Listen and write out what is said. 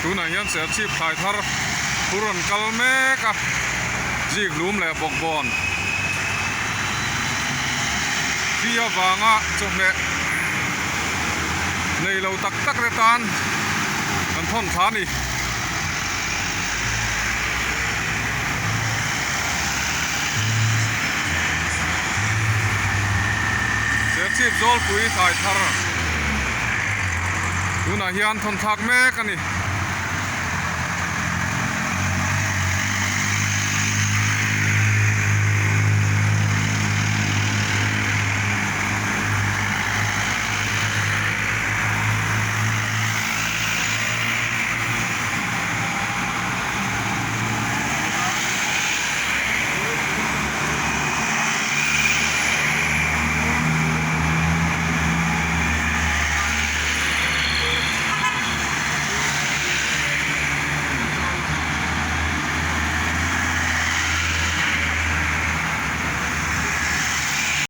Tunah hian Serchhip thlai thar phur rawn kal mek a, zik lum leh bawkbawn thi avanga chawhmeh nei lo tak tak te tan kan thawn thla a ni. Serchhip Zawlpui thlai thar tunah hian thawn thlak mek a ni.